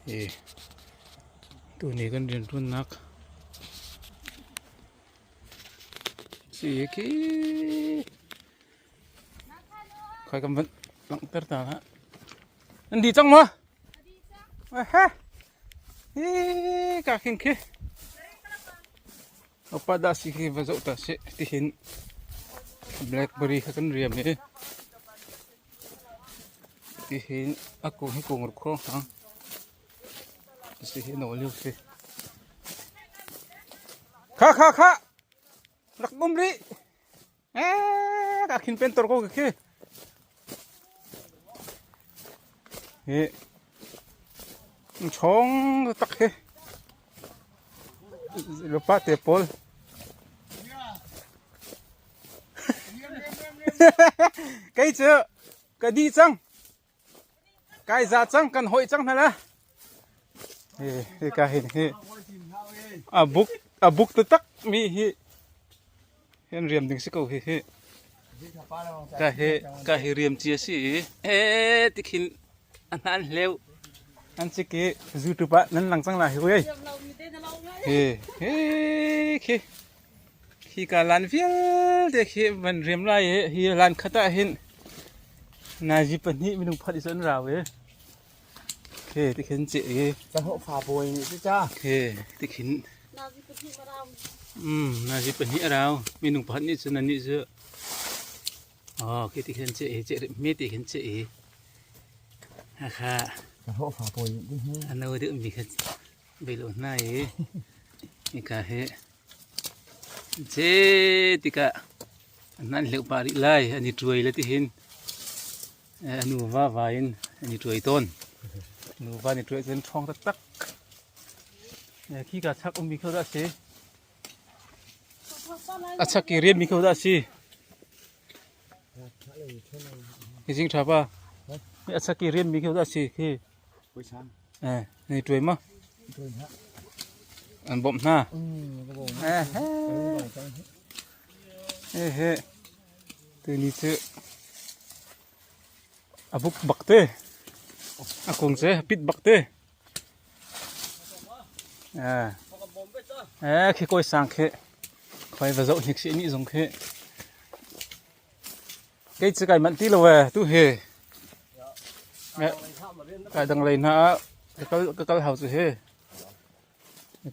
Hi tuni kan rianṭuannak si khi khoi kan van langhter ta hlah. Nan di cang maw? He hi ka khin khi. Opa dah si khi va zoh ta sih tihin blackberry kha kan riam i tihin a kung hi kung ruk hrawng hang si hi no liu si. Kha kha kha rak bum rih. Eh ka khin pen tor ko khi. Hi chong tak hi. Lupa te pawl. Kei cu ka di cang. Kai za cang kan hoi cang hna la. Hi hi ka hin hi. A buk a buk taktak mi hi hin riam ding si ko hi hi. Ka hi ka hi riam chi a si i e tikhin a hnan hleu an si ki YouTube ah nan lang cang la hi ui. Hi hi khi Hi ka lan vialte khi van riam lai i hi lan khat ah hin nazi pahnih minung phat i an rau i khi tikhin ceh i Cahlawh fa bawi nih cu ca. khi tikhin nazi pahnih a rau minung pakhat nih cun anih cu oh khi tikhin ceh i ceh me ti khin ceh i hakha Cahlawh fa bawi nih hi. a no deuh mi kha Bei lo hna i hika hi ce tikah an hleuh pah rih lai an i ṭuai le tihin a nuva va in an i ṭuai tawn. Nuva an i ṭuai cun ṭhawng taktak. Khika chak ummi kho dah a si? A chak i rianmi kho dah a si? Hizing ṭha pa. A chak i rianmi kho dah a si? Khi. Eh, nei ṭuai ma? An bawmh hna. Eh, eh, he. Tuni cu a buk bak te. A kung cu pit bak te. Eh, eh, khi kawi sang khi. Khoi va zoh hnik si ni zong khi. Kei cu kai manh ti lo ee tu hi. Kai dang lei hna ah ka kal ka kal hau cu hi.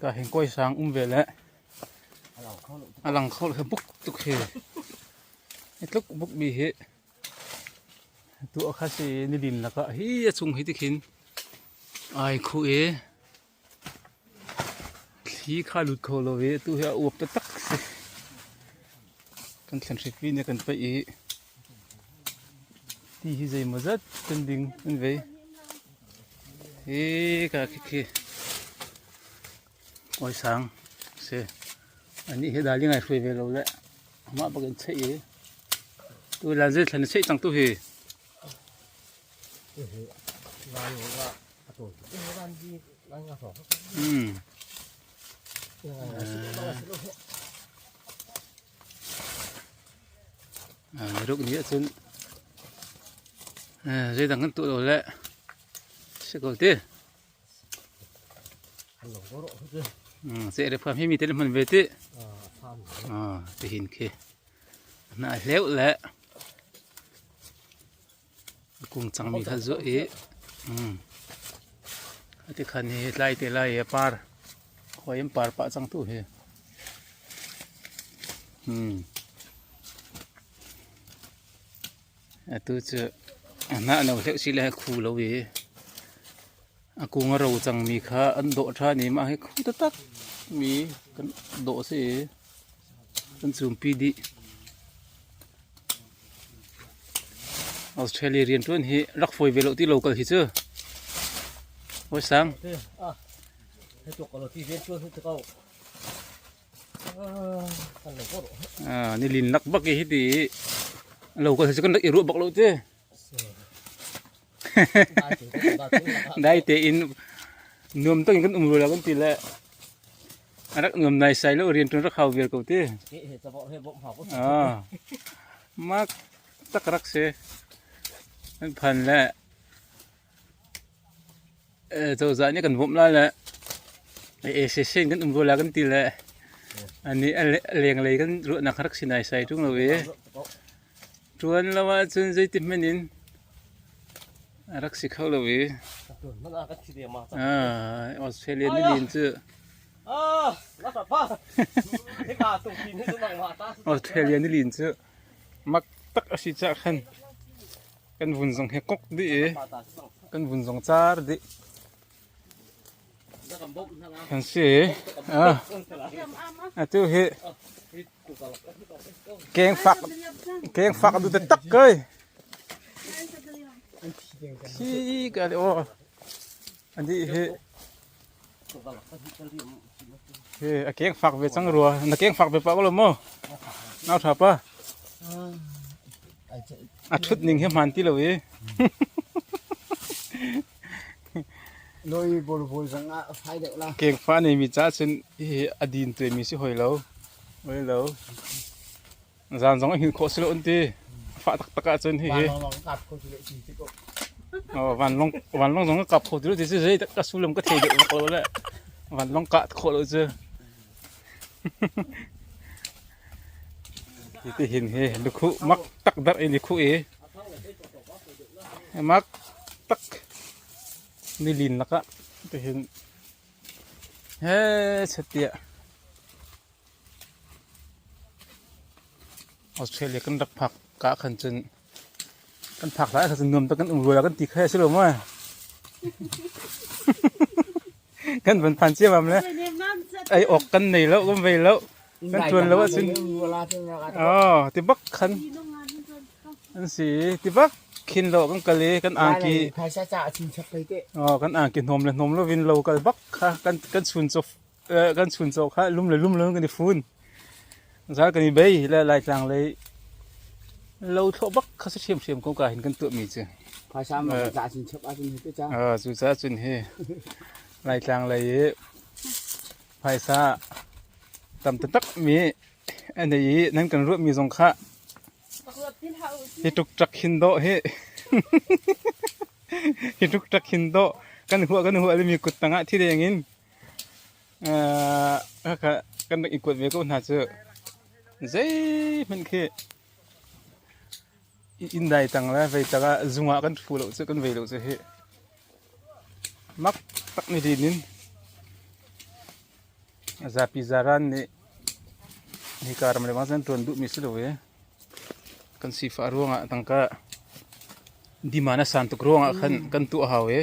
Ka hing kawi sang um ve le. A lang kho lo buk tuk hi. Hi tluk buk mi hi. Tu a kha si ni lin lakah hi a chung hi tikhin ai khu i Thli kha lut kho lo i atu hi a uap taktak si. Kan thlen hrikpi nih a kan paih i ti hi zeimawzat kan ding kan vei. Hi ka khikhi kawisang si. Anih hi dali ngai hruai ve lo le amah bak in cheih i tu lan zei thlan cheih cang tu hi. Ruk nih ahcun zeidang kan tuah lo le si ko ti. Seh re pham hi mi te le hman ve ti. Tihin khi. Na hleuh le Kung cangmi kha zuah i tikhan hi tlai te lai i a par. Khuai in par pah cang tu hi. Atu cu a hnah no hleuh si le khu lo i a kung a ro cangmi kha an dawh ṭhan i mah hi khu taktak mi kan dawh a si i kan cumpi dih. Australia rianṭuan hi rak fawi ve lo ti lo kal hi cu. Hawi sang. Ah, ni lin lak bak hi ti lo kal hi cu kan rak i ruah bak lo te. Dai te in nuam tak in kan um rua la kan ti le rak nuam nai sai lo rian ṭuan rak hau vial ko ti. Ah. Mak tak rak si. An phan le. Cozah nih kan bawmh lai le ACC in kan um rua lai kan ti le anih a lenglei kan ruahnak rak si naisai ṭung lo i ṭuan lo ahcun zeiti hmanh in a rak si kho lo i Australia nilin cu Australia nilin cu mak tak a si cah khan Kan vun zong hi kok dih i kan vun zong car dih. Kan si. Ah. Atu hi keng fak keng fak du te tak kai. Khi ka o. Andi hi Hi a keng fak ve cang rua. Na keng fak ve pa ko lo maw? Nau tha pa. A thut ning hi hmaan ti lo i. Loi bol bol zang ah fai deuh la. Keng fa nei mi ca cun hi a din tuai mi si hoi lo. Hoi lo. Zan zong a hngilh khawh si lo an ti. Fah taktak ahcun hihi. Vanlawng kap kho ti lo ti ti ko. Oh, vanlawng vanlawng zong a kap kho ti lo ti si zei ka sullam ka thei deuh bak lo le. Vanlawng kah khawh lo cu. Hi ti hin hi lukhu mak tak dar in ikhu i. Mak tak nilin lakah ti hin he chatiah Australia kan rak phak ka khan cun kan phak lai khan cun nuam tak kan um rua kan ti kha si lo maw? Kan van phan cia bam le ei awk kan nei lo kan vei lo kan tuan lo ahcun oh ti bak khan an si ti bak khin lo kan kal i kan angki oh kan angki hnawm le hnawm lo vin lo kal bak kha kan kan chun chaw Kan chuncaw kha lum le lum lo kan i fun. Zal kan i bei le Laitlang lei lo thlawh bak kha si ṭhiamṭhiam ko ka hin kan tuahmi cu. Phaisa ma ka cah chin chap ahcun hi te ca. Cu caah cun hi Laitlang lei i phaisa tam taktak mi a nei i nan kan ruahmi zong kha hi ṭukṭak hin dawh hi hi ṭukṭak hin dawh kan huah kan huah limi kut tangah thi deng in Kan rak i kuat ve ko hna cu zeihmanh khi inn dai tang le vei tak ah zung ah kan ṭhu lo cu kan vei lo cu hih. Mak tak ni din in zapi zaran nih hika ram le bang cun ṭuan duhmi si lo i kan sifah ruangah tangka demand a san tuk ruangah khan kan tuah hau i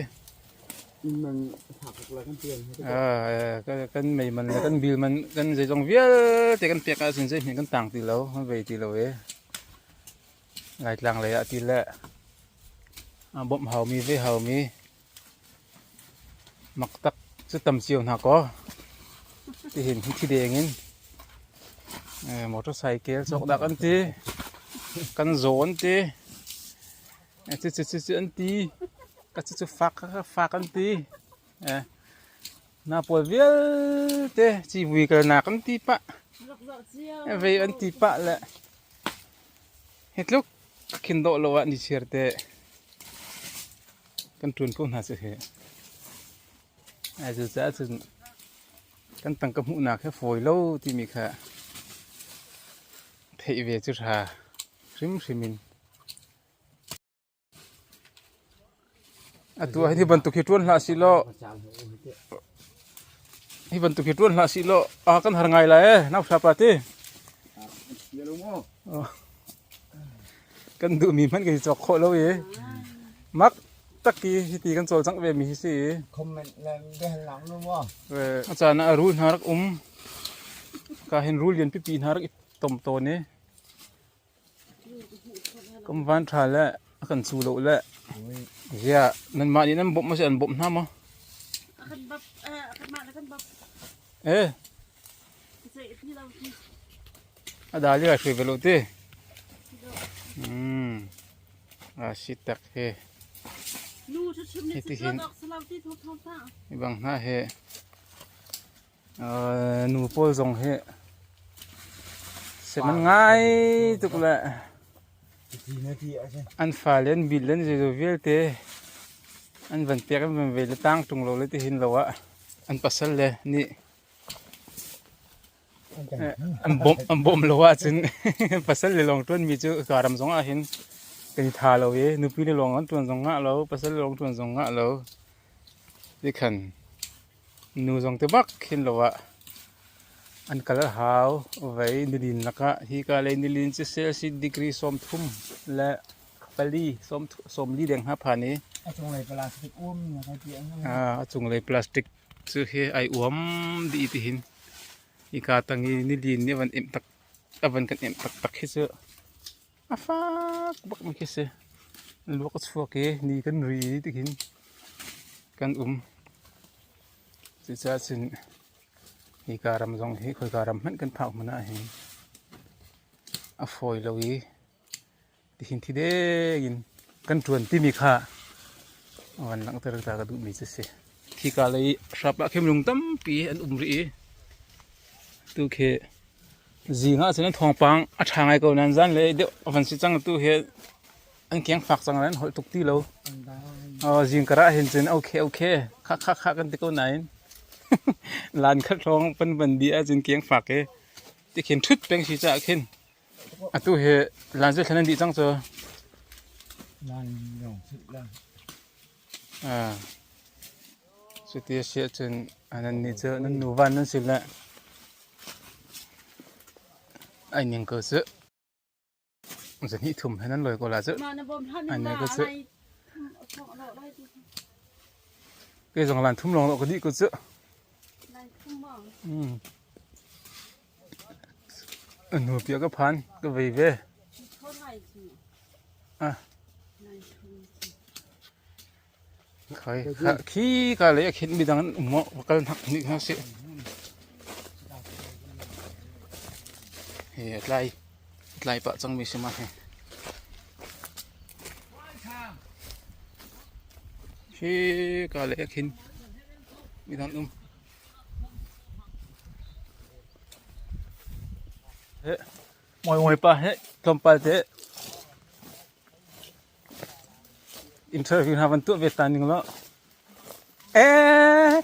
Kan mei man le kan bill man kan zeizong vialte kan pek ahcun zeihmanh kan tang ti lo, kan vei ti lo i Laitlang lei ah ti le bawmh haumi ve haumi maktak cu tam cio hna kaw tihin hi thi deng in motorcycle cawk dak an ti, kan zaw an ti. Cucu an ti. Ka cucu fak kha fak an ti. Na pawl vialte civui kalnak an ti pah. Vei an ti pah le hi tluk khin dawh lo ah nichiar te kan ṭuan ko hna cu hi. Cucaah cun kan tangka hmuhnak hi fawi lo timi kha theih ve cu ṭha hrimhrim in. Atu ah hi bantuk hi ṭuan hlah sih law hi bantuk hi ṭuan hlah sih law a kan har ngai lai ee nau hra pa ti. Kan duhmi hmanh kan i cawk khawh lo i mak tak i hiti kan cawlcangh ve mi hi si. Comment le biahalnak nu maw? A caan ah rul hna rak um. Ka hin rul lian pipi hna rak i tom tawn i. Kan van ṭha le a kan cu lo le ziah nanmah nih nan bawmh maw si an bawmh hna maw? Eh a dali a hruai ve lo ti. Hmm. A si tak he. Hi hin hi bang hna he Nu pawl zong hi sem an ngai tuk le an fale an bil an zeizaw vialte An van pek an van ve le tang ṭung lo le tihin lo ah an pasal le nih an bawmh lo ahcun pasal le lawng ṭuanmi cu ka ram zong ah hin kan i tha lo i nupi le lawng an ṭuan zong ngah lo, pasal le lawng ṭuan zong ngah lo. Tikhan nu zong te bak khin lo ah an kal a hau. Vei nilin lakah hika lei nilin cu Celsius degree 30 le pali 40 deng hna phan i A cunglei plastic uam na ka ti ang. A cunglei plastic cu hi ai uam dih tihin hika tang i nilin nih a van imh tak a van kan imh taktak hi cu a fak bak mi khi si. Luak a chuak i ni kan ri tihin kan um. Cucaah cun hika ram zong hi khoika ram hmanh kan phak hmanh ah hin a fawi lo i tihin thi deng in kan ṭuan timi kha van langhter ta ka duhmi cu si. Khika lei hrap ah khin minung tampi an um rih i tu khi zing ah cun an thawngpang a ṭha ngai ko nain zanlei deuh a van si cang tu hi an keng fak cang an holh tuk ti lo. Zing kar ah hin cun okay okay kha kha kha kan ti ko nain lan khat hrawng pan van bi ahcun keng fak i tikhin ṭhut peng si caah khin Atu hi lan cu thlan an dih cang cu. Lan lawng si lan. Ah. Cuti a si ahcun nan nih cu nan nuva nan si le ai ning ko cu. Zahnih thum he nan lawi ko la cu. Ai ning ko cu. Kei zong lan thum lawng lo ka dih ko cu. Mm. A hnu piah ka phan ka vei ve. Ah. Khai khi ka lei a khin mi dang an um maw va kal hnak nih hna sih. He tlai tlai pah cang mi si ma he. Khi ka lei a khin mi dang um. Mawi pa he tlawmpal te interview hna van tuah ve ta ning law. Eh,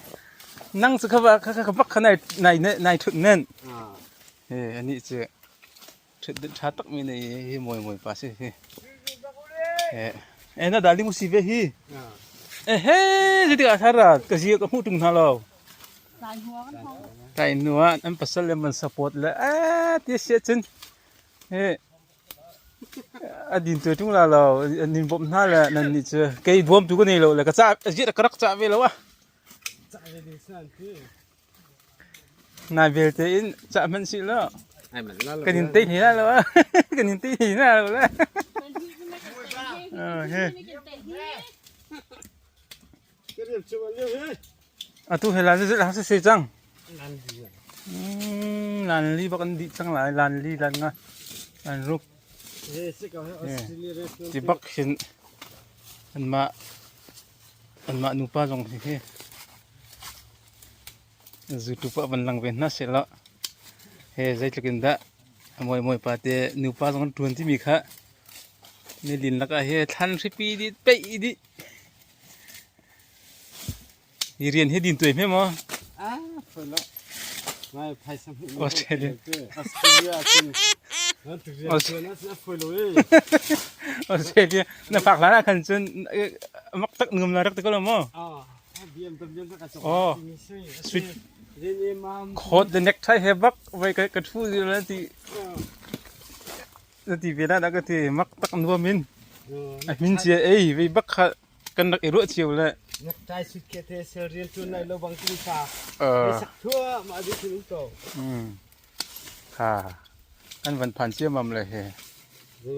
nang cu kha kha kha bak kha nai nai nai thut nen. He ani cu thut din tha tak mi nei hi mawi mawi pa si hi. Eh, eh na darling si ve hi. Eh he, zetik ah thar ka zia ka hmuh tung hna lo. Tlai hnu ah an pasal le man support le eh ti si cun he a din tu tung la lo an nin bawmh hna le nan nih cu kei bawm tu ka nei lo le ka ca zia ka rak cah ve lo ah. Nai vialte in cah hmanh sih law kan in tei hni lo kan in tei hni na lo le. Atu he lan lan si cang. Lan li bak an dih cang lai lan li lan nga lan ruk. Ti bak hin anmah anmah nupa zong hi Zutu pa van lang ve hna sehlaw he zeitluk in dah a mawi pa te nupa zong an ṭuan timi kha nilin lakah he thlan hripi dih peih dih. Hi rian hi din tuai hme maw? Ah, foi lo. Ngai phaisa hmuh Australia. Australia cun Australia foi lo e. Australia na fak hlan ah khan cun mak tak ngum la rak te ko lo maw? Ah. Oh, sweet. Khawt the necktie he bak vai ka ka thu na ti na ti ve na ka ti mak tak nuam in a min chia ei vei bak kha kan rak i ruah cio le necktie suit ke te sel rian tu nai lo bang tin sa sak thua ma di tin ko ha kan van phan cia mam le he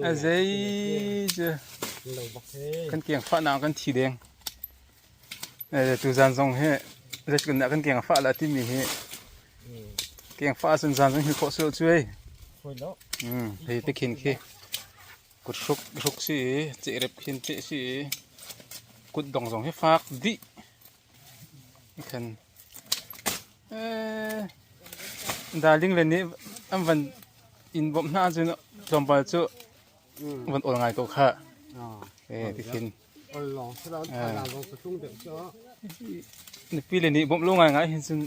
a zei che kan kiang fa na kan thi deng Tuzaan zong hi zeitluk in dah kan keng a fah lah timi hi keng fah ahcun zaan zong hi khawh sawh cu ei. Hei te khin khi kut hruk hruk si i cehrep khin ceh si i kut dong zong hi fak dih. Khan darling le nih an van in bawmh hna ahcun tlawmpal cu van awl ngai ko khah. Tikhin. Nupi le nih bawmh lo ngaingai hin cun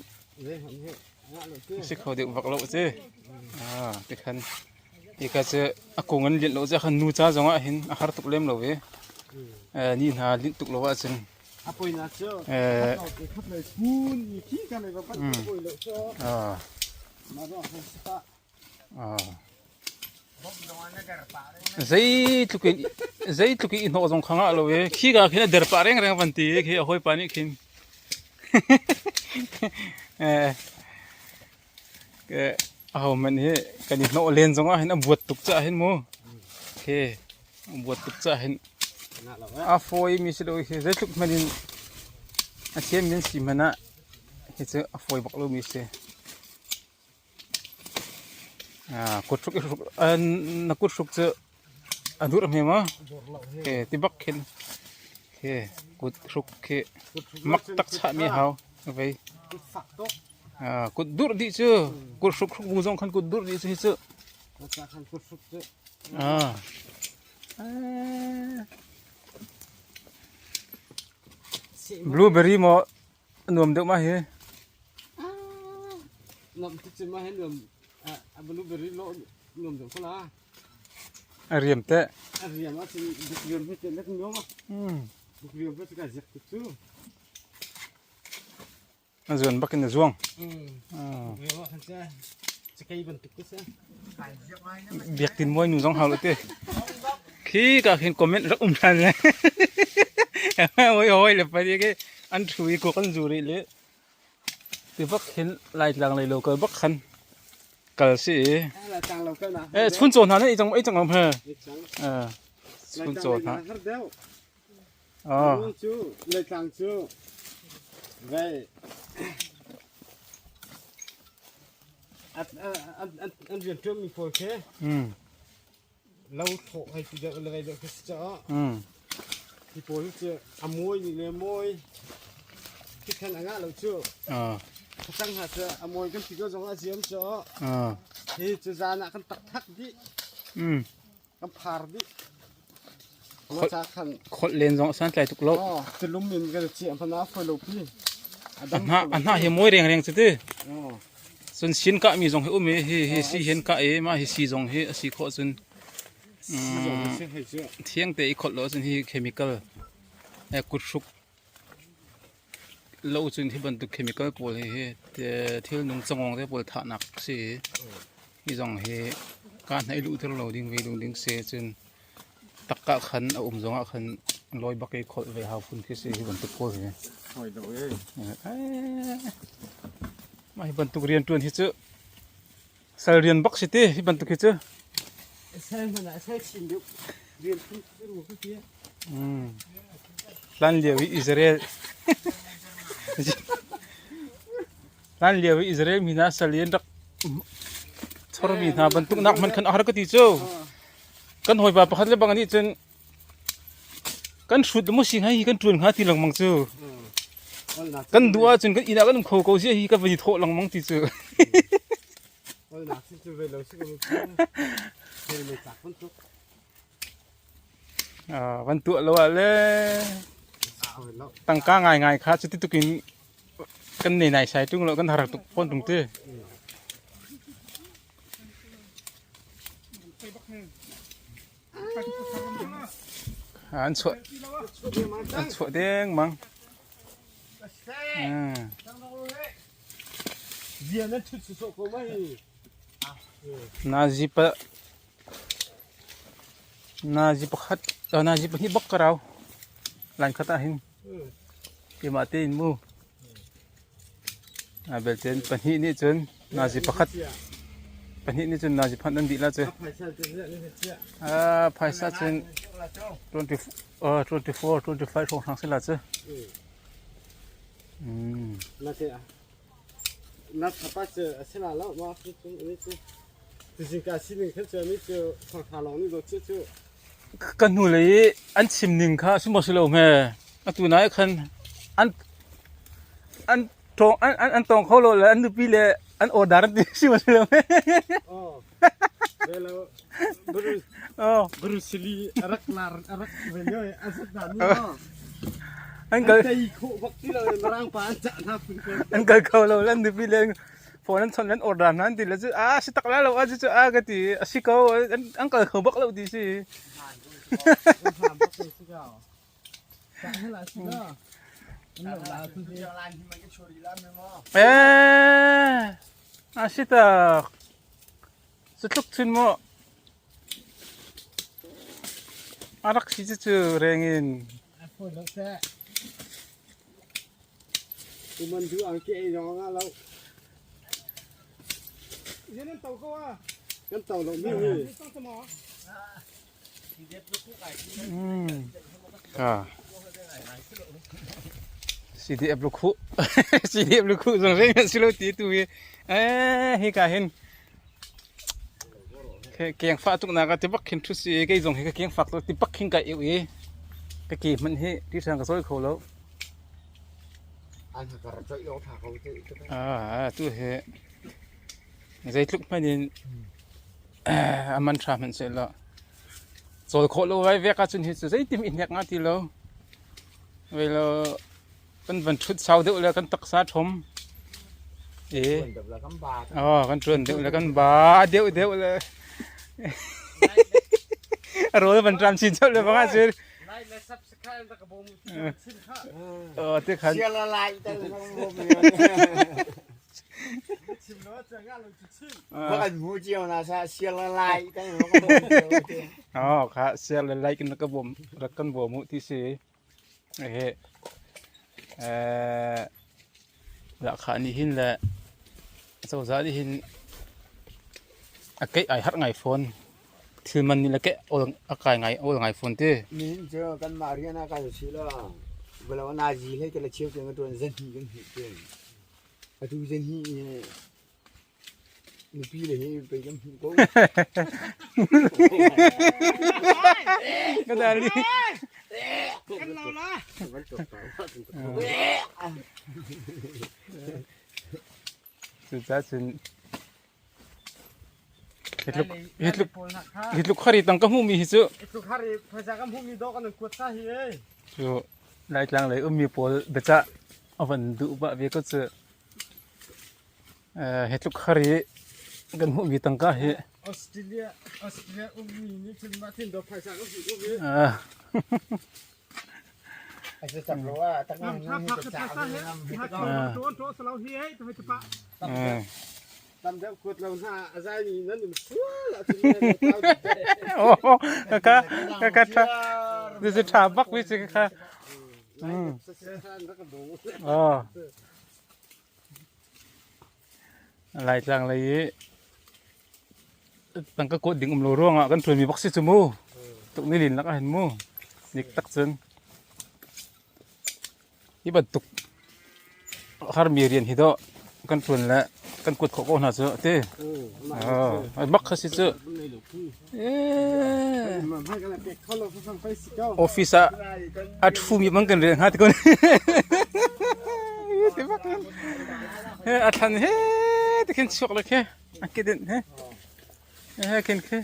si kho deuh bak lo ci. Tikhan tika cu a kung an lianh lo cu khan nu ca zong ah hin a har tuk lem lo i ni hna linh tuk lo ahcun A poina cu khat lei phun mi khi kan lei va panh poi lo cu ma ro han sa Zeitluk in zeitluk in i hnawh zong kha ngah lo i khi ka khin a der pah rengreng van ti i khi a hawipa nih khin ahohmanh hi kan i hnawh len zongah hin a buat tuk caah hin mu khi a buat tuk caah hin a fawi mi si lo hi zeitluk hmanh in a thiam min si hmanh ah hi cu a fawi bak lo mi si. Kuthruk i hruk na kuthruk cu a dur hme maw? Ke ti bak khin khi kuthruk khi mak tak chahmi hau vei. Kut dur dih cu kuthruk hruk bu zong khan kut dur dih cu hi cu. Blueberry maw nuam deuh ma hi? Nuam ti cim ma hi nuam a blueberry lo nuam deuh ko la. A riam te. A riam ah cun buk riam hi te lek nuam a. Buk riam hi ka ziak tuk cu. A zuan bak in a zuang. Riam ah khan ca cakei bantuk ko sa. Biak tin mawi nu zong hau lo te. Khi ka khin comment rak um than le. Oi hoi le pa ke an thu i ko kan zu ri le. Ti bak hin Laitlang lei lo kal bak khan kal si i. Eh chun chaw hna ne i chang i chang om he. Eh chun chaw hna. Oh. Cu Laitlang cu vei an rian ṭuan mi pawl khi lo thlawh hei ti deuh le vei deuh khi si caah hi pawl cu a mawi nih le mawi khi khan a ngah lo cu facang hna cu a mawi kan ti ko zong a ziam caah hi cu zan ah kan tak thak dih kan phar dih Kholh len zong a santlai tuk lo. Tulum in kan chiah hmana foi lo pi. A hnah hi mawi rengreng cu ti. Cun sin kah mi zong hi um i hi hi si hin kah i mah hi si zong hi a si khawh cun thiang te i kholh lo cun hi chemical kuthruk lo cun hi bantuk chemical pawl hi hi thil nung cangawng te pawl thahnak si hi zong hi ka hna i luhter lo ding ve ding ding se cun takka khan a um zongah khan lawi bak i kholh ve hau phun khi si hi bantuk pawl hi. Mah hi bantuk rian ṭuan hi cu sal rian bak si ti hi bantuk hi cu. Sal hmanh ah sal chin deuh rian phun khi ti. Hlan lio i Israel Hlan lio i Israel mi hna sal i an rak chormi hna bantuk nak hmanh khan a har ka ti cu. Kan hawipa pakhat le bang nih cun kan hrut maw si hnga hi kan ṭuan hnga ti lengmang cu. Kan duh ahcun kan inn ah kan um kho ko sia hi ka van i thawh lengmang ti cu. Van tuah lo ah le tangka ngaingai kha cuti tuk in kan nei naisai ṭung lo kan har tuk fawn ṭung ti. An chuah an chuah dengmang. Nazi pa nazi pakhat nazi pahnih bak ka rau. Line khat ah hin. Keimah tein mu. Belte pahnih nih cun nazi pakhat pahnih nih cun nazi phanh an dih la cu. Phaisa cun 20, 24, 25 hrawng hrang si la cu. Na thapa cu a si la lo ma cu tuzingka sining khan cu mi cu thawngtha lawng nih dawt cu Ka hnulei i an chim ning kha a si maw si lo hme? Atu nai khan an an tawng an an, an tawng kho lo le an nupi le an order an ti si maw si lo hme? Oh. Velo Bruce Oh. Bruce Lee arak lar arak velo asat na ni no. An kal tei kho bak ti lo marang pa an cah hna phun ko. An kal kho lo lan nupi le phone an chon lan order nan ti le cu a si tak la lo a cu cu a ka ti a si ko an kal kho bak lo ti si. Eh a si tak. Cutluk cun maw a rak si cucu reng in. CDF lukhuh CDF lukhuh zong zeihmanh si lo ti tu hi eh hika hin keng fah tuk nak ah ti bak khin thu si kei zong hi ka keng fak ti bak khin kai eu i ka ke hmanh hi ti thang ka sawi kho lo ah tu hi zeitluk hmanh in a man ṭha hmanh sehlaw cawl khawh lo vai vek ahcun hi cu zeitim i hnek nga ti lo. Vei lo kan van ṭhut sau deuh le kan taksa ṭhom. E. Oh, kan ṭuan deuh le kan ba deuh deuh le a rawl van ṭam chin chap le bang ahcun. Oh, te khan. Oh, kha share le like na ka bawm rak kan bawm u ti si. Ehe. Eh lahkhah nih hin le cozah nih hin a keih ai harh ngai fawn. Thil man nih le keih a kai ngai awl ngai fawn ti. Nihin cu kanmah rian ah kal si law valo nazi hlei ka la cheu tiang ka tuan zan hi kan hmuh tiang. Atu zan hi nupi le hi pei kan hmuh ko. Ka dali. Kan lo la. Cucaah cun hi tluk hi tluk khari tang ka hmuhmi hi cu Tluk hari phaisa kan hmuhmi dawh kan kuat ta hi ei. Cu Laitlang lei ummi pawl biacah a van duh pah ve ko cu. Hi tluk hari kan hmuhmi tangka hi Australia Australia ummi nih cun mah thin dawh phaisa kan hmuh ko ve. Tam deuh kuat lo hna a zai mi nan um sual ahcun Oh, kaka kaka tha this is tha bak wi si kha. Oh. Laitlang lei i tangka kuat ding um lo ruangah kan ṭuanmi bak si cu mu. Tuk ni lin lak ah hin mu. Nik tak cun. Hi bantuk harmi rian hi dawh kan ṭuan le kan kuat khawh ko hna cu ti. Oh, bak kha si cu. Office ah a ṭhumi bang kan rel hnga ti ko. Ti bak he a thlan he ti khin chuak le khe a kidin he he khin khe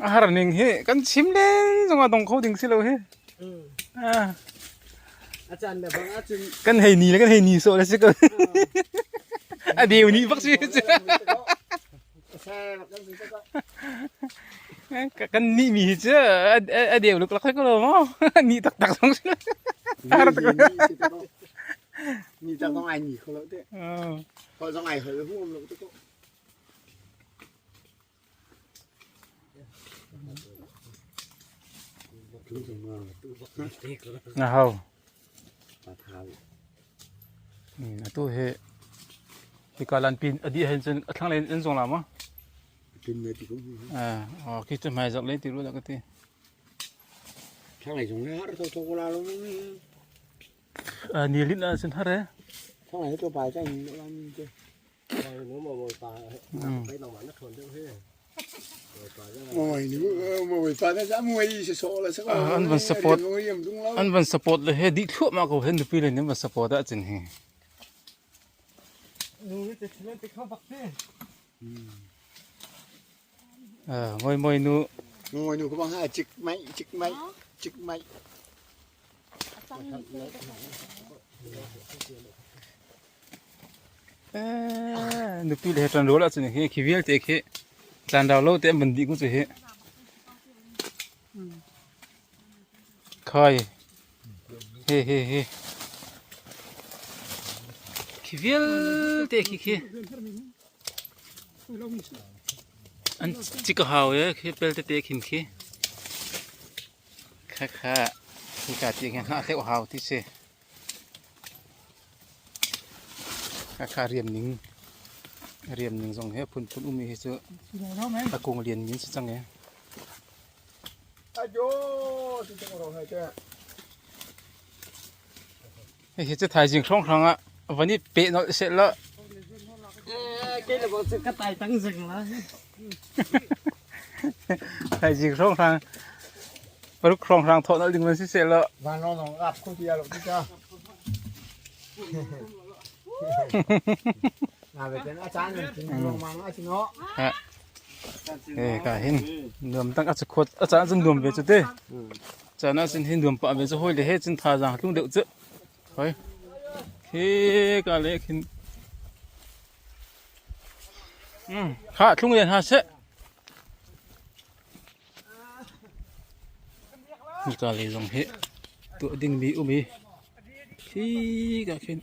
a har ning hi kan chim len zong ah dong kho ding si lo hi. Kan hei ni le kan hei ni sawh le si ko. A deu ni bak si. Kan ni mi hi cu a deu luklak ko lo maw? Ni taktak zong si. Har tak. Ni tak zong ai ni kho lo te. Ho zong ai hol huam lo te ko. Na hau. Atu hi hika lan pin a dih hin cun a thlanglei in zong la maw? Ah, khi cu hmai zok le ti ru la ka ti. Thlanglei zong le har tho tho ko la lo. Ni lin ah cun har e. Thlanglei to pai cang lan te. An van support an van support le he dih thluahmah ko hen nupi le nih an van support ahcun hi. Nu te thil te kho bak te. Ngoi moi nu. Ngoi nu ko bang ha chik mai chik mai chik mai. Nupi le ṭan rawl ahcun hi khi vialte khi tlanrau lo te an van dih ku cu hi. Khai. He he he. Khi vialte khi khi. An cik a hau e khi pel tete khin khi. Kha kha hika ti hin hnah hleuh hau ti si. Kha kha riam ning riam ning zong he phunphun um hi cu a kung lian min si cang e. Hihi cu thaizing hrawnghrang ah van i peh nolh seh law. Kei le bang cu ka tai tang zeng la. Thaizing hrawnghrang paruk hrawnghrang thawh nolh ding van si seh law. Vanlawng zong ap kho ti lo ti ta. Na ve ten a caan in tin lengmang a si no. Eh ka hin nuam tang a chakhot a caan cun nuam ve cu te. Caan ah cun hi nuam pah ve cu hawi le he cun thazaang tlung deuh cu. Hoi. Khi ka le khin. Kha thlung len ha seh. Hika lei zong hi tuah dingmi um i khi ka khin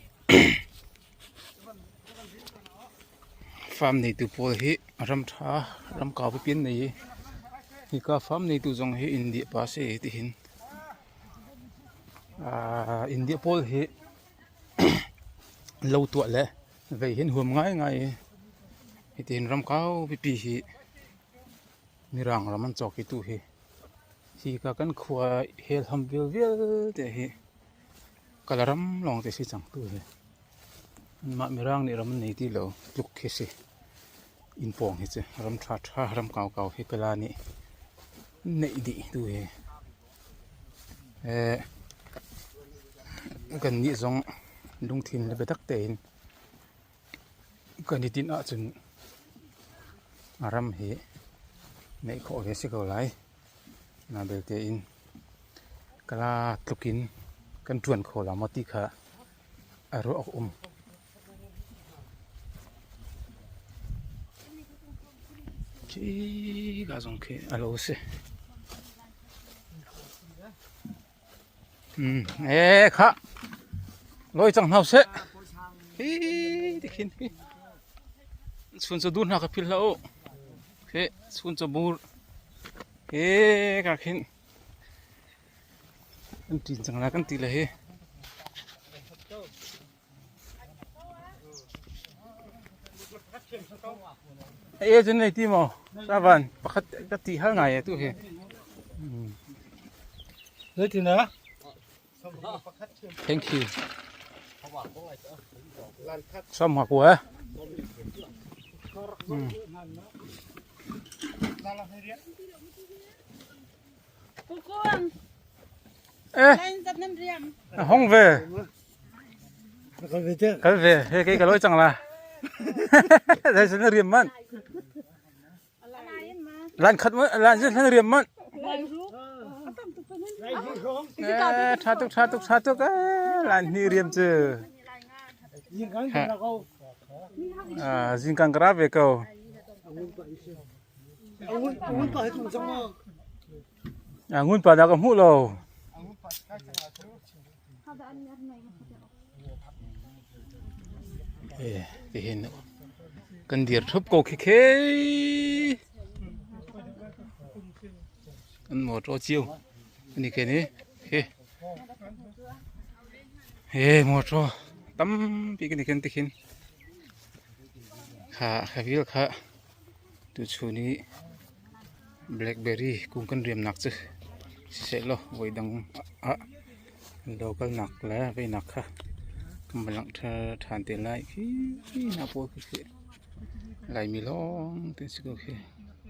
farm neitu pawl hi ram ṭha ram kau pipi an nei i hika farm neitu zong hi India pa a si tihin India pawl hi lo tuah le vei hi an huam ngaingai i hitihin ram kau pipi hi Mirang ram an cawk i tu hi hika kan khua helham vialte hi Kalaram lawng te si cang tu hi. Anmah Mirang nih ram an nei ti lo tluk khi si. Inn pawng hi cu ram ṭha ṭha ram kau kau hi Kala nih an neih dih tu hi. Kannih zong lungthin le biatak tein Kan i tinh ahcun a ram hi neih khawh ve a si ko lai. Na belte in kala tluk in kan ṭuan kho la maw ti kha a ruah awk um. Khi ka zong khi a lo si. Ee khah lawi cang hna usih. Hi ti khin hi. Chun cu dur hna ka philh hlah u. Hi chun cu bur. Hi ka khin. Kan ṭin cang la kan ti le hi. E cun nei ti maw? Savan pakhat ka ti hal ngai e tu hi. Zeitin ah? Thank you. Som hak wa. Eh. Hong ve. Kal ve. He kei ka loi cang la. Dai sun riam man. Lan khat lan zin han riam man. Eh tha tuk tha tuk tha tuk eh lan ni riam chu. Ah zingkang kra ve ko. Ngun pa dah ka hmuh lo. Tihin kan dir ṭhup ko khi khi. An motor cio. Ani ke ni. Khi. He motor tampi kan i ken tikhin. Kha kha vil kha Tuchun i blackberry kung kan riamnak cu sisehlaw voidang ah lo kalnak le veinak kha kan van langhter ṭhan te lai. Khi hna pawl khi si Laimi lawng te an si ko khi.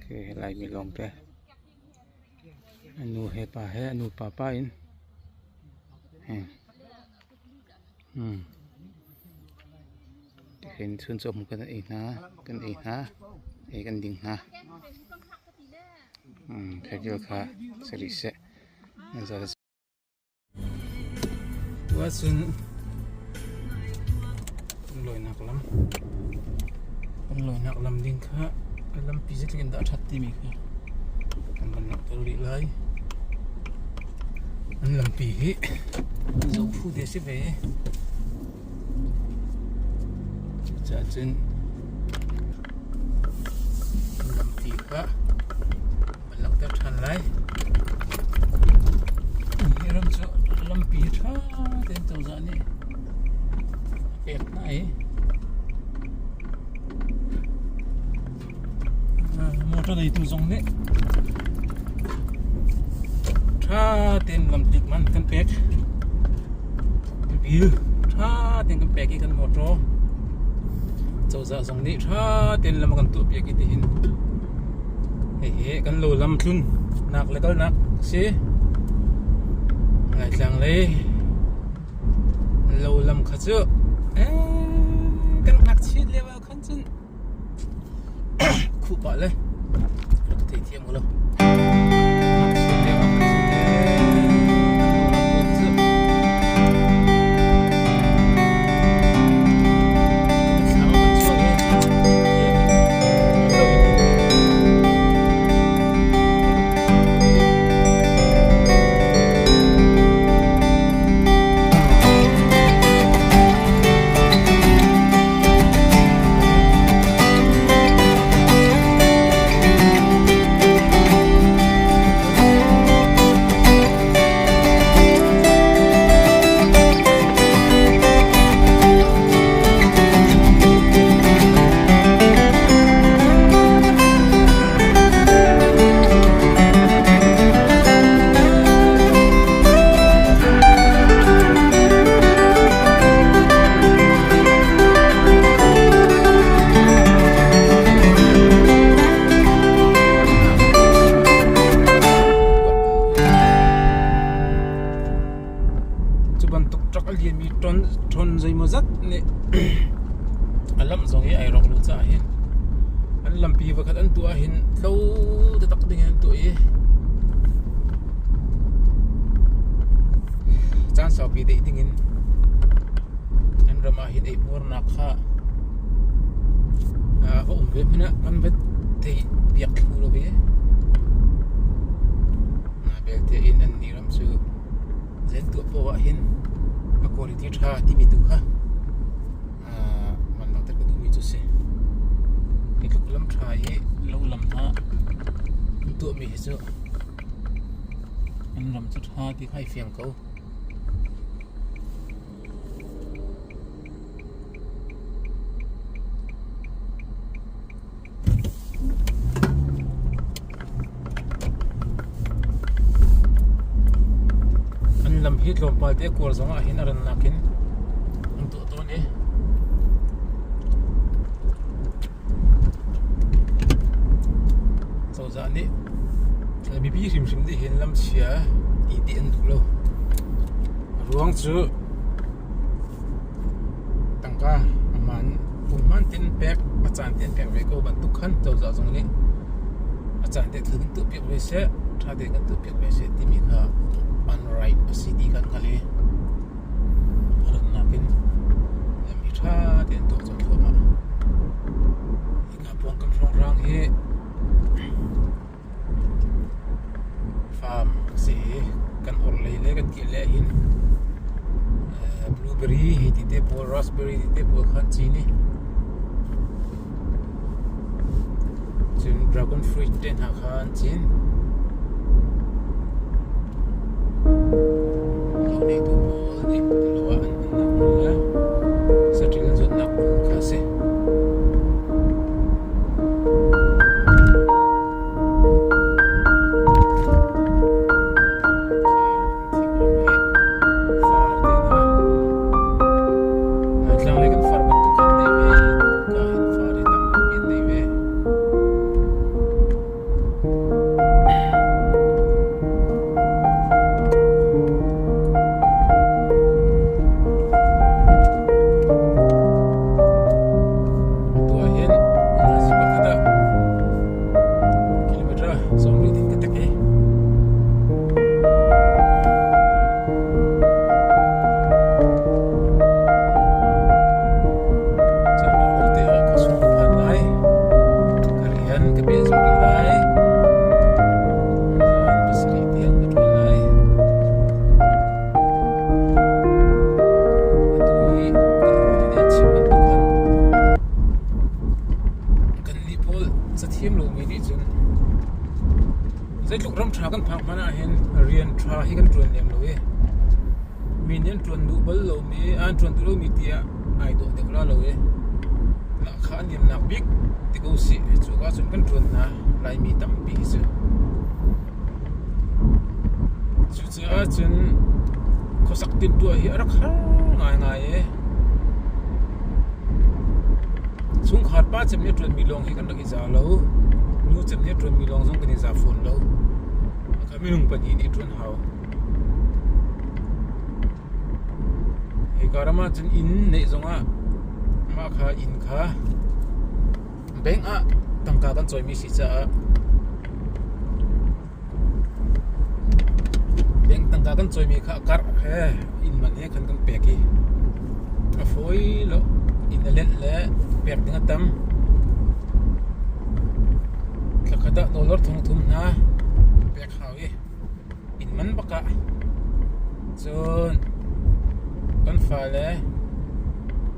Khi Laimi lawng te. A nu he pa he a nu pa pa in. Tikhin chuncaw hmu kan ei hna kan ei hna ei kan ding hna. Khaikil kha si rih seh. Tu ahcun lunglawinak lam lunglawinak lam ding kha lampi zeitluk in dah a ṭhat timi kha kan van langhter rih lai. An lampi hi zoh phu te a si ve. Cucaah cun lampi kha van langhter ṭhan lai. Hi ram cu lampi ṭha tein cozah nih a pek hna i motor neitu zong nih ṭha tein lamtlik man kan pek. Bil ṭha tein kan pek i kan motor cozah zong nih ṭha tein lam a kan tuahpiak i tihin hihi kan lo lam tlun nak le kalnak a si. Laitlang lei lo lam kha cu kan ngakchiat lio ah khan cun khuh pah le rak ka theithiam ko lo. Cu bantuk truck a lianmi ṭon zeimawzat nih a lamh zong hi ai rawk lo caah hin an lampi voikhat an tuah ahhin tlo taktak ding in an tuah i caan saupi deih ding in an ram ah hin eihmuarnak kha va um ve hmanh ah kan va theih piak thlu lo ve. Na belte in an nih ram cu zein tuah paoh ah hin a quality ṭha timi tu kha man langhter ka duhmi cu si. Hi tluk lam ṭha i lo lam hna an tuahmi hi cu an ram cu ṭha ti kha ai fiang ko. An lam hi tlawmpal te kuar zong ah hin a rannak in an tuah tawn i cozah nih mipi hrimhrim nih hin lam chia ti ti an duh lo. A ruang cu Tangka a hmaan punghman tein pek, a caan tein pek ve ko bantuk khan cozah zong nih a caan te thil kan tuahpiak ve seh, ṭha tein kan tuahpiak ve seh timi kha an right a si ti kan hngalh i a rannak in lam hi ṭha tein tuah colh thluahmah. Hika pawngkam hrawnghrang hi Farm a si i kan orhlei le kan kehlei ah hin blueberry hei ti te pawl raspberry ti te pawl kha an cin i cun dragon fruit te hna kha an cin. Lo neitu pawl nih lo ah an hmannak hmun le saṭil an zuatnak hmun kha a si. Tlanglei kan far bantuk khan nei ve ka hin far hi tam in nei ve. Cathiam lomi nih cun zeitluk ram ṭha kan phak hmanh ahhin rian ṭha hi kan ṭuan lem lo i mi nih an ṭuan duh bal lomi, an ṭuan duh lomi tiah ai dawh deuh la lo i lahkhah a niamnak bik ti ko sih. Cuka cun kan ṭuan hna Laimi tampi hi cu. Cucaah cun khuasak tintuah hi a rak har ngaingai i chungkhar pa cem nih a ṭuanmi lawng hi kan rak i za lo. Nu cem nih a ṭuanmi lawng zong kan i za fawn lo. Minung pahnih nih ṭuan hau. Hika ram ahcun inn neih zongah mah kha inn kha bank ah tangka kan cawimi si caah bank tangka kan cawimi kha a karh he inn man he khan kan pek i a fawi lo. Inn a lenh le pek ding a tam. Thla khat ah dollar thong thum hna pek hau i inn man bak ah cun kan fale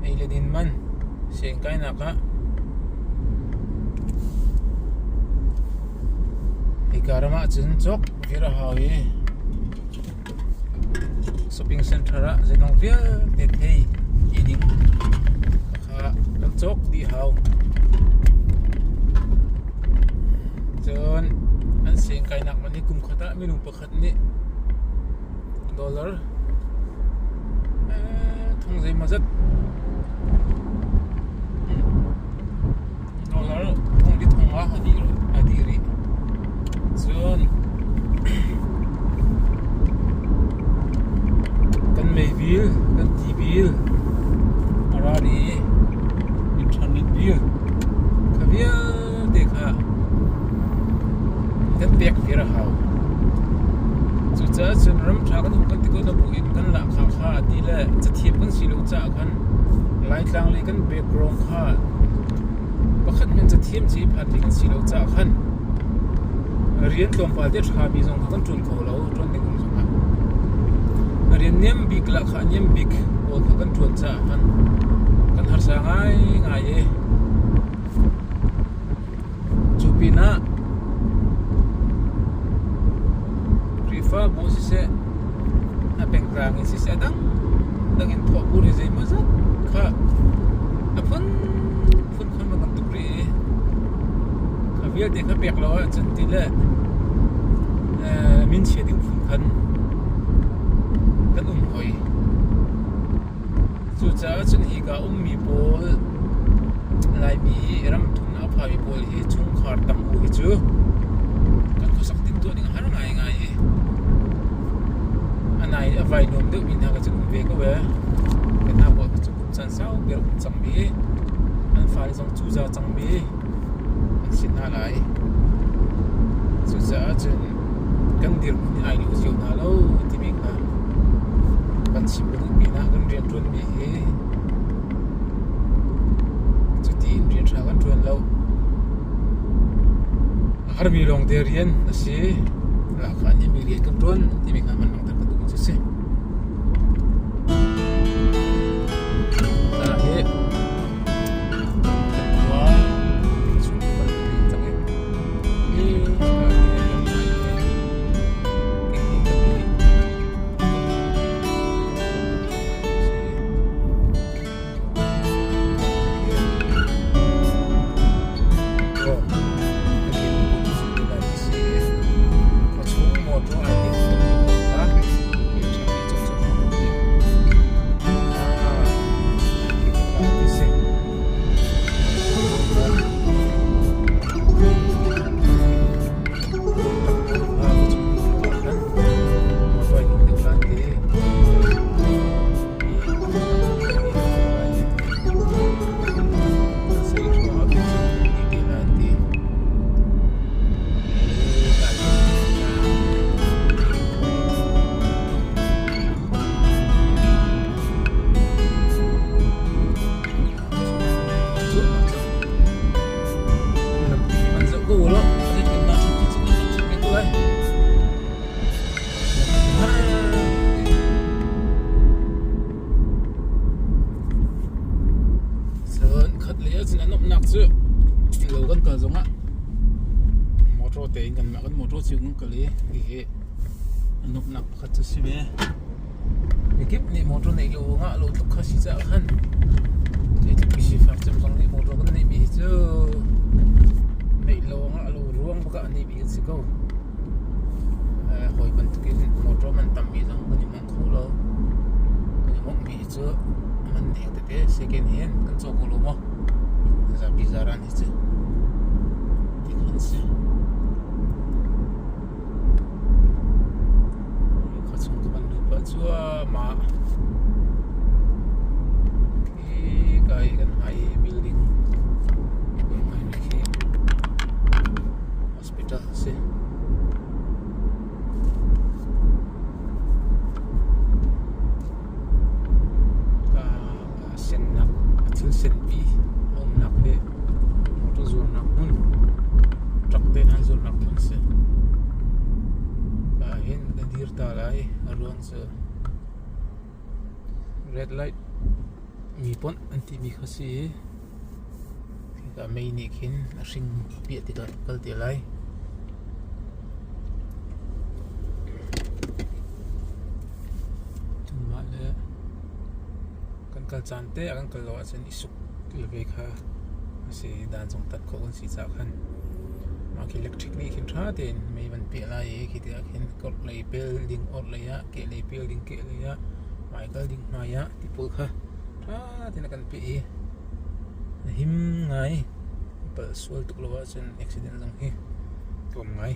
ei le din man siangkainak ah hika ram ah cun cawk vir a hau i shopping center ah zeidang vialte thei ti ding kha kan cawk dih hau. Cun an siangkainak man hi kum khat ah minung pakhat nih dollar thong zeimawzat dollar thong li thong nga a dih rih. Cun kan mei bil, kan ti bil a ra rih i internet bil kha vialte kha kan pek vir a hau. Cucaah cun ram ṭha kan um kan ti ko na bu in kan lahkhah kha ti le cathiam kan si lo caah khan Laitlang lei kan background kha pakhat hmanh cathiam ci phanmi kan si lo caah khan rian tlawmpal te ṭhami zong kha kan ṭuan kho lo, ṭuan ding um zongah. Rian niam bik lahkhah niam bik pawl kha kan ṭuan caah khan kan harsa ngaingai i cu pinah Khrihfabu siseh, a pengtlang in siseh, a dangdang in thawhpur hi zeimawzat kha a phunphun khan kan tuk rih i kha vialte kha pek lo ahcun ti le minchia ding phun khan kan um hoi. Cucaah cun hika ummi pawl Laimi ramthum a phami pawl hi chungkhar tam u hi cu kan khuasak tintuah ding a har ngaingai i a nai a vai nuam deuhmi hna kha cu um ve ko ee. Kan hna pawl kha cu kum caan saupi a rak um cangmi an fale zong cuza cangmi an si hna lai. Cucaah cun kan dirhmun hi ai lawh cio hna lo timi kha kan chim ka duhmi hna kan rianṭuanmi hi cutiin rian ṭha kan ṭuan lo. A harmi lawngte rian a si. Lahkhah nih mi rian kan ṭuan timi kha man langhter ka duhmi cu a si. Hi kan khua chung kan cang i hi Cun khat lei ahcun a nuamhnak cu lo kan kal zongah Motor tein kanmah kan motor cio kan kal i hihi a nuamhnak pakhat cu si ve. Mikip nih motor neih lo ngah lo tluk kha si caah khan zeitluk i sifak cem zong nih motor kan neihmi hi cu neih lo ngah lo ruang bak ah a neihmi kan si ko. Hawi bantukin motor man tammi zong kan i mongh kho lo. Kan i monghmi hi cu man deng tete second hand kan caw ko lo maw? Zapi zaran hi cu ti kan si. Khua chung ka van lut pah cuahmah. Hi ka i kan hmai i building ngai khi hospital a si. Ka sennak thil senpi a umnak hi motor zuarnak hmun truck te hna zuarnak hmun a si. Ah hin ka dir ta lai a ruang cu red light mi ponh an timi kha si i hika mei nih khin a hring piah tikah kal te lai. Cun mah le kan kal caan te ah kan kal lo ahcun i suk le kha a si i dan zong tat khawh kan si caah khan mah khi electric nih khin ṭha tein mei van piah lai i khi tikah khin orhlei pel ding orhlei ah kehlei pel ding kehlei ah hmai kal ding hmai ah ti pawl kha ṭha tein a kan piah i a him ngai. Palh sual tuk lo ahcun accident zong hi tlawm ngai.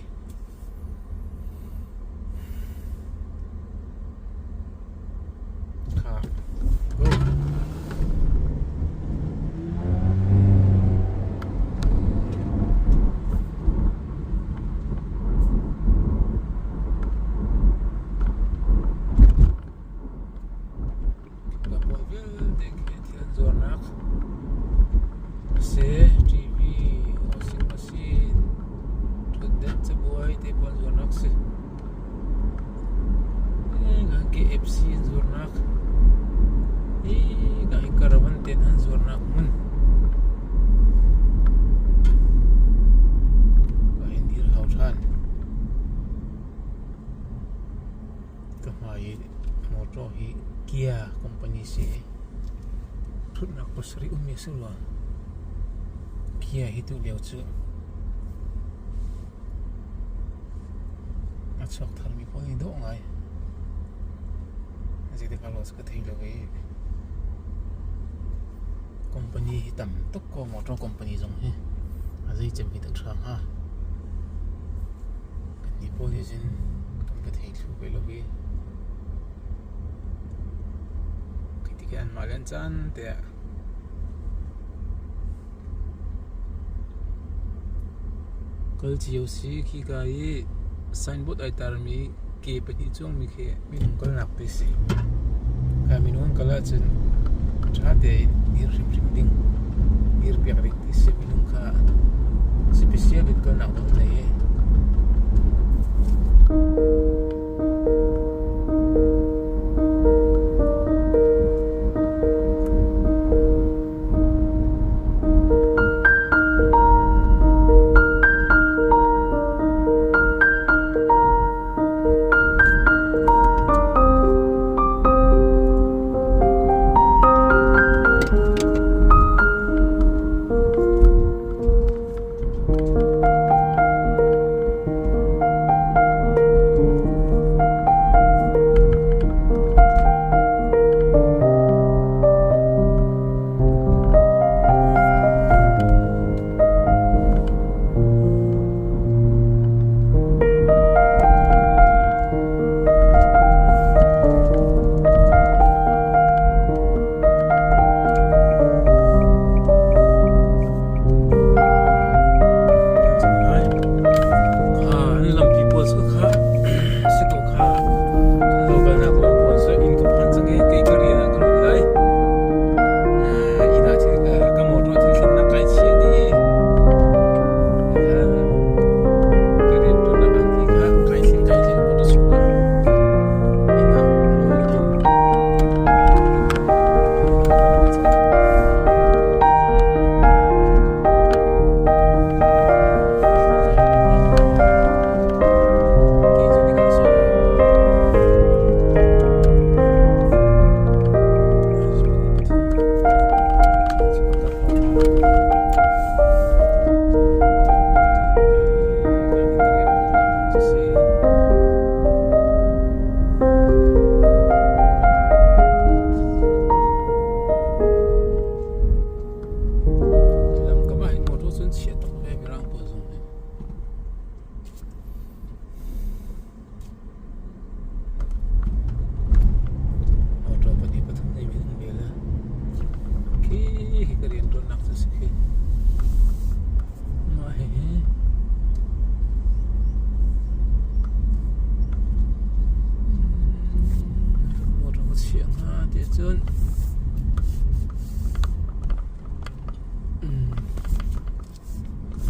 Kha. Go. Ka pawl vialte khi thil an zuarnak a si. TV, washing machine, ṭhutdenh cabuai te pawl an zuarnak a si. KFC an zuarnak. Hi ka hi caravan te an zuarnak hmun. Ka hin dir hau ṭhan. Ka hmai i motor hi Kia company si i ṭhutnak pasarih ummi a si rua. Kia hi tu lio cu a chuak tharmi pawl nih dawh ngai. Zeitik ah ka thei lo i company hi tam tuk ko motor company zong hi a zei cem hi dah ṭha hnga. Kannih pawl nih cun kan va thei thlu ve lo i khi tikah anmah le an caan te ah kal cio si. Khika i signboard ai tarmi ke pahnih cuangmi khi minung kalnak te si. Ka minung an kal ahcun ṭha tein dir hrimhrim ding, dir piak ding ti si. Minung kha special in kalnak nawl nei i.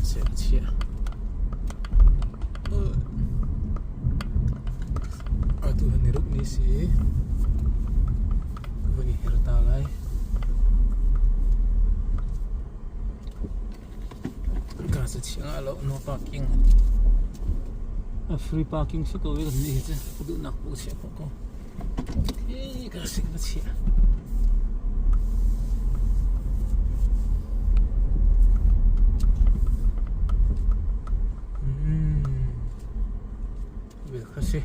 Seh ka chiah. Atu hi niruk ni si. Van i her ta lai. Ka sa chiang ah lo no parking. A free parking si ko i kan nih hi cu ka duhnak paoh chiah khawh ko. Hi ka si ka chiah. Vel kha si.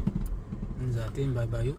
Zatin bye bye.